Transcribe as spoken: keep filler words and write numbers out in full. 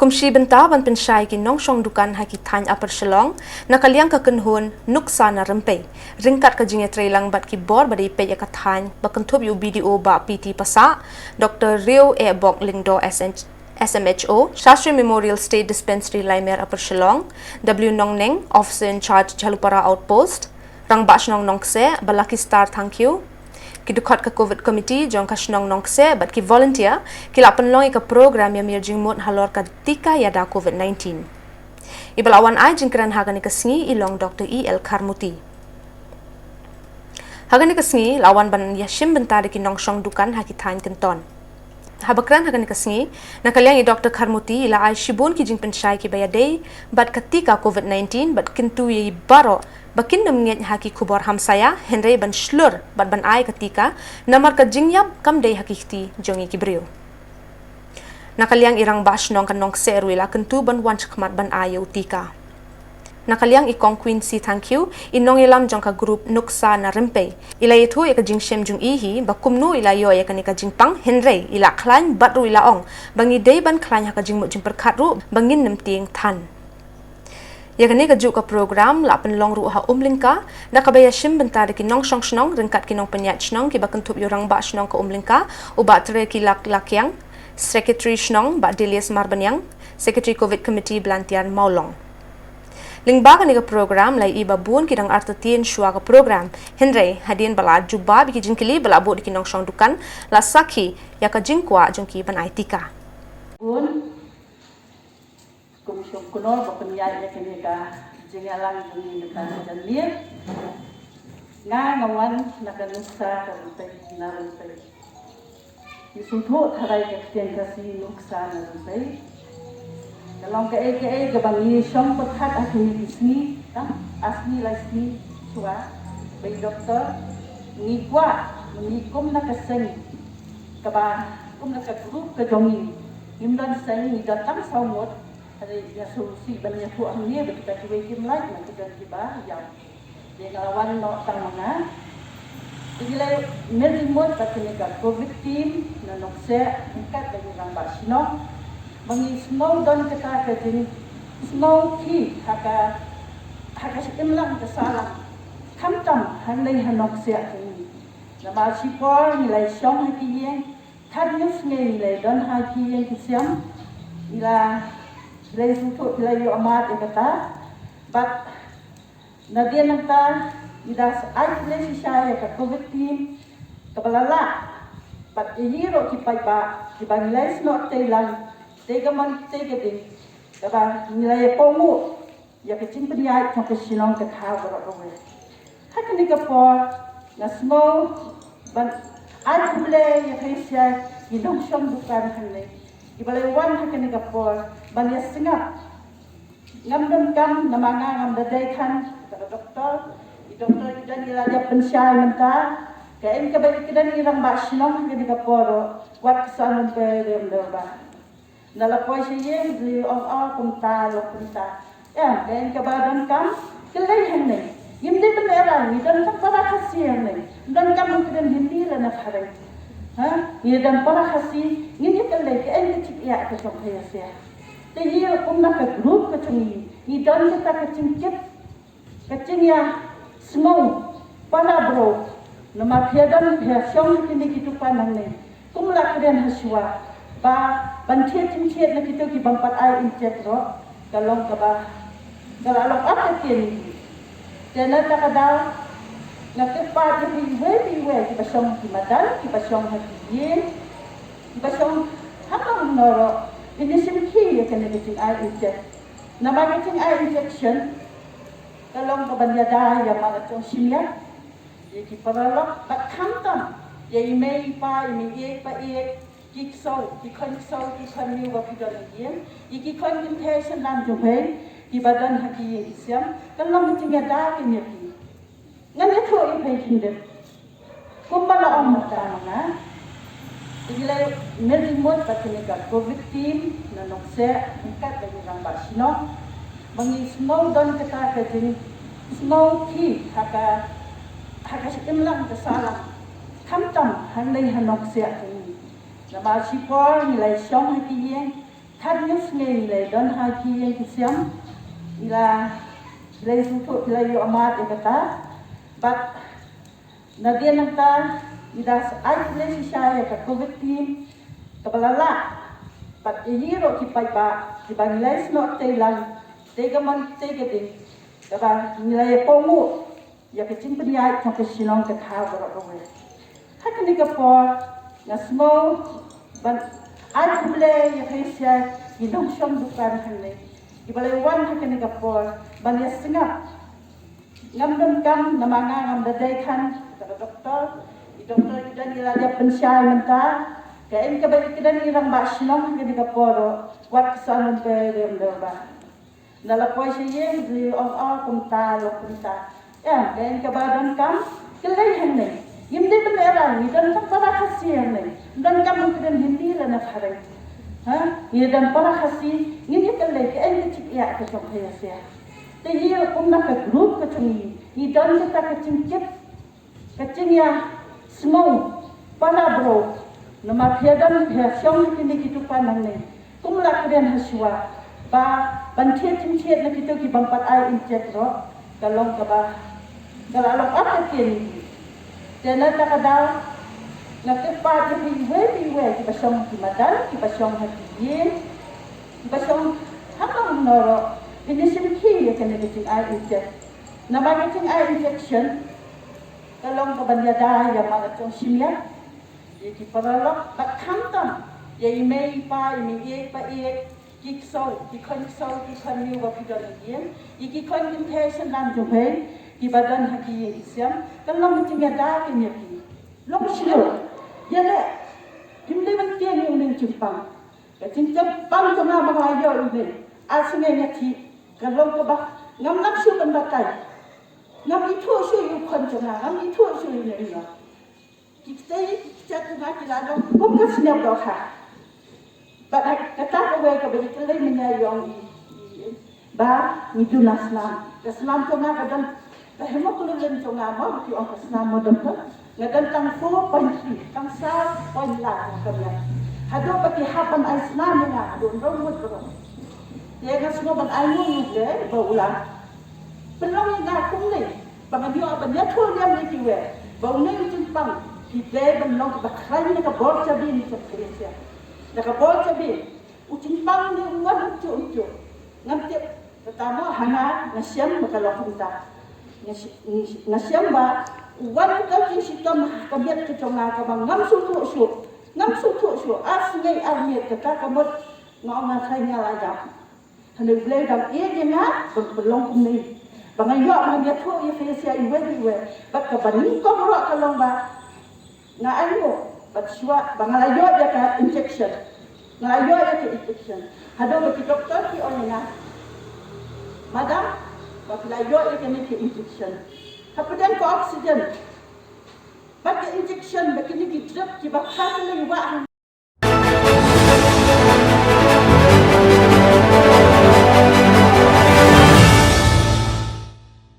Kum shi bynta ban pynshai ki nongshong dukan ha ki thaiñ Upper Shillong, na ka liang ka kynhun Nuksa na Rympei, ryngkat ka jingïatreilang bad ki bor ba dei peit ïa ka thaiñ, ba kynthup ïa u B D O Bah P T Passah, Doctor Riew Ehbok Lyngdoh, S M H, S M H O, Shastri Memorial State Dispensary Laimer, Upper Shillong, W Nongneng, Officer in Charge, Jhalupara Outpost, Rangbah Shnong Nongkseh, Bah Lucky Star Thangkhiew, ki dkhot ka Covid Committee jong ka shnong Nongkseh bad ki volunteer ki la pynlong ïa ka program ïamir jingmut halor ka tika ïada Covid nineteen. Iba la wan ai jingkren ha kane ka sngi i long Doctor E L Kharmuti. Ha kane ka sngi la wan ban ïashim bynta da ki nongshong dukan ha ki thaiñ Kynton. Haba kren ha kane ka sngi, na ka liang i Doctor Kharmuti i la ai shibun ki jingpynshai kiba ïadei bad ka tika Covid nineteen bad kyntu ïa i baroh ba kin nym ngeit ha ki khubor hamsaïa, hynrei ban shlur bad ban ai ka tika, namar ka jingïap kam dei ha ki kti jong ngi ki briew. Na ka liang i Rangbah Shnong ka Nongkseh ruh i la kyntu ban wan shakhmat ban ai ïa u tika. Na ka liang i Kong Queen C Thangkhiew, i nongïalam jong ka group Nuksa na Rympei, i la ïathuh ïa ka jingshem jong i hi ba kumno i la ïoh ïa kane ka jingpang, hynrei i la khlaiñ bad ruh i la ong ba ngi dei ban khlaiñ ha ka jingmut jingpyrkhat ruh ba ngin nym tieng than. Ïa kane kajuh ka program la pynlong ruh ha Umlyngka da kaba ïashim bynta da ki nongshong shnong ryngkat ki nongpynïaid shnong kiba kynthup ïa u Rangbah Shnong ka Umlyngka, u Bah Treikilak Lakiang, Secretary Shnong Bah Delius Marbaniang, Secretary Covid Committee Blantyre Mawlong. Lyngba kane ka program la ïohi ba bun ki dang artatien shuwa ka program, hynrei hadien ba la jubab ïa ki jingkylli ba la buh da ki nongshong dukan, la sakhi ïa ka jingkwah jong ki ban ai tika. Bun, kum shong kynnoh ba pynïaid ïa kane ka jingïalang jong ngi mynta ka janmiet. Nga nga wan na ka Nuksa ka Rympei na Rympei. Ngi sngewthuh tharai ka ktien Khasi Nuksa na Rympei. Ka long kaei kaei kaba ngi shong pyrkhat ha kine ki sngi, tang ar sngi lai sngi shuwa, ba i doktor, ngi kwah, ngi kum na ka seng, kaba kum na ka group ka jong ngi, ngim don seng, ngi don tang saw ngut. Hynrei nga sngewsih ban ïathuh hangne ba kita kiwei kim lait, ma ki don kiba ïap. Te nga la wan noh tang ma nga. Te ngi la mih jingmut bad kane ka Covid team na Nongkseh ryngkat bad ki rangbah shnong. Ba ngi sngew don kata ka jingsngew khih ha ka, ha ka imlang ka sahlang. Khamtam hangne ha Nongkseh ka ngi. Namar shipor ngi la shong ha ki ïing, khadngut sngi ngi la don ha ki ïing ki sem. Ngi la, ngi la sngewthuh, ngi la ïoh mad ïa kata. Bad nadien nangta, ngi da ai khublei shisha ïa ka Covid team kaba la lah bad ïa ki ruh ki paidbah kiba ngi la snoh tei lang, tei ka mon tei ka ding, kaba ngi la ïa kohnguh ïa ka jingpynïaid jong ka shnong ka thaw baroh kawei. Ha kane ka por nga sngew ban ai khublei ïa phi sha ki nongshong dukan hangne kiba la wan ha kane ka por ban ïa sngap. Ngam donkam namar nga ngam da dei than ka doktor. I doktor i don i la dep pynshai mynta. Ka en kaba i kren i rangbah shnong ha kane ka por ruh wat ka san pe rem da ba. Na la poi sha ïing, ri ong, oh, kumta, lo kumta. Em, ka en kaba donkam, ka lei hangne. Ngim dei ban era, ngi don tang para Khasi hangne. Donkam ngi kren Hindi lane phareng. Ha? Ngi don para Khasi, ngin ïa ka lei, ka en ka jingïa ka jong ka ïa sia. Te ngi kum na ka group ka jong ngi, ngi don kata ka jingkit, ka jingïasngew para bro. Namar phi don phi shong kine ki dukan hangne. Kum la kren ha shuwa ba ban thied jingthied na kito ki bym pat ai injek ruh ka long kaba, ka la long ap ka tieng. Te na kata ka daw nga kyrpad ïa phi iwei pa iwei kiba shong ki madan, kiba shong ha ki ïing, kiba shong ha kano kano ruh, phin ïa shim khie ïa kane ka jingai injek. Namar ka jingai injection ka long kaba ïada ïa ma la jong shim ïa, ïa ki paralok bad khamtam ïa i mei i pa, i mei ïeit pa ïeit, ki ksew, ki khun ksew, ki khun miaw ba phi don ha ïing, ïa ki khun kynthei shnong jong phi kiba don ha ki ïing ki sem, ka long ka jingïada ka ïa phi. Ngan ïathuh ïa phi khyndiat. Kumba la ong mynta nga, ngi la mih jingmut bad kane ka Covid team na Nongkseh ryngkat bad ki rangbah shnong. Ba ngi sngew don kata ka jingsngew khih ha ka, ha ka imlang ka sahlang. Khamtam hangne ha Nongkseh ka ngi. Namar shipor ngi la shong ha ki ïing, Khatnga sngi ngi la don ha ki ïing ki sem, ngi la, ngi la sngewthuh, ngi la ïoh mad ïa kata. Bad nadien nangta ngi da ai khublei shisha ïa ka COVID team kaba la lah, bad ïa ngi ruh ki paidbah kiba ngi la snoh tei lang, tei ka mon tei ka ding, kaba ngi la ïa kohnguh ïa ka jingpynïaid jong ka shnong ka thaw baroh kawei. Ha kane ka por nga sngew ban ai khublei ïa phi sha ki nongshong dukan hangne kiba la wan ha kane ka por ban ïa sngap. Ngam donkam namar nga ngam da dei than ka doktor, i doktor i don i la dep pynshai mynta. Ka en kaba i kren i rangbah shnong ha kane ka por ruh wat ka san pe rem da ba. Na la poi sha ïing, ri ong, oh, kumta, lo kumta. Em, ka en kaba donkam, ka lei hangne. Ngim dei ban ïarap, ngi don tang para Khasi hangne. Donkam ban kren Hindi lane phareng. Ha? Ngi don para Khasi, ngin ïa ka lei, ka en ka jingïa ka jong phi ïa sha. Te ïa kum na ka group ka jong ngi, ngi don kata ka jingkit, ka jingïasngew para bro, namar phi don phi shong ha kine ki dukan hangne. Kum la kren ha shuwa ba ban thied jingthied na kito ki bym pat ai injek ruh, ka long kaba, ka la long ap ka kine. Te na kata ka daw nga kyrpad ïa phi iwei pa iwei kiba shong ha ki madan, kiba shong ha ki ïing, kiba shong ha kano kano ruh, phin ïa shim khie ïa kane ka jingai injek. Namar ka jingai injection ka long kaban ïada ïa ma ka jong shimiat, ïa ki paralok bad khamtam ïa i mei i pa, i mei ïeit pa ïeit, ki ksew, ki khun ksew, ki khun miaw ba phi don ha ïing, ïa ki khun kynthei shyndang jong phi kiba don ha ki ïing ki sem. Ka long ka jingïada kane ïa phi. Long shlur. Ïaleh. Phim dei ban tieng ïa une u jingpang. Ka jingpang jong nga ba nga ïoh ïa une, ar sngi nga thiah. Ka long kaba ngam nang shu ban batai. Ngam ithuh shuh ïa u khun jong nga, ngam ithuh shuh ïa une. Ki ktei ki kjat jong nga ki la long kum ka sniap dohkha. Bad ha kata kawei kaba ïa kylli mynta ïa ong i, i, ba ngi duna snam. Ka snam jong nga ka don, ka hemoglobin jong nga mo, ki ong ka snam mo don ka. Nga don tang four point three, tang saw point la ka don. Haduh ba ki hap ban ai snam ïa nga, haduh nrong mut ka don. Te nga sngew ban ai nguh ïa u Blei ba u la pynlong ïa nga kumne. Ba ngan ïoh ban ïathuh niam ïa kiwei ba une u jingpang ki dei ban long kiba khlaiñ na ka bor jabieng jong ka Khristan. Na ka bor jabieng u jingpang ne u wan umjuh umjuh. Ngam tip, kata mo ha nga nga shem ba ka long kumta. Nga sh-, nga shem ba u wan u dang jingshitom ha ka miet ka jong nga kaba ngam sngewthuh shuh. Ngam sngewthuh shuh, ar sngi ar miet kata ka mut nga ong nga khlaiñ nga la ïap. Hynrei U Blei u dang ïeit ïa nga ban pynlong kumne. Ba nga ïoh ban ïathuh ïa phi ïa iwei pa iwei. Bad kaba nyngkong ruh ka long ba nga ainguh bad shuwa ba nga la ïoh ïa ka injection. Nga la ïoh ïa ka injection. Haduh ba ki doktor ki ong ïa nga, "Madam, ba phi la ïoh ïa kane ka injection, hapdeng ka oxygen bad ka injection bad kine ki drip kiba pha kane wah."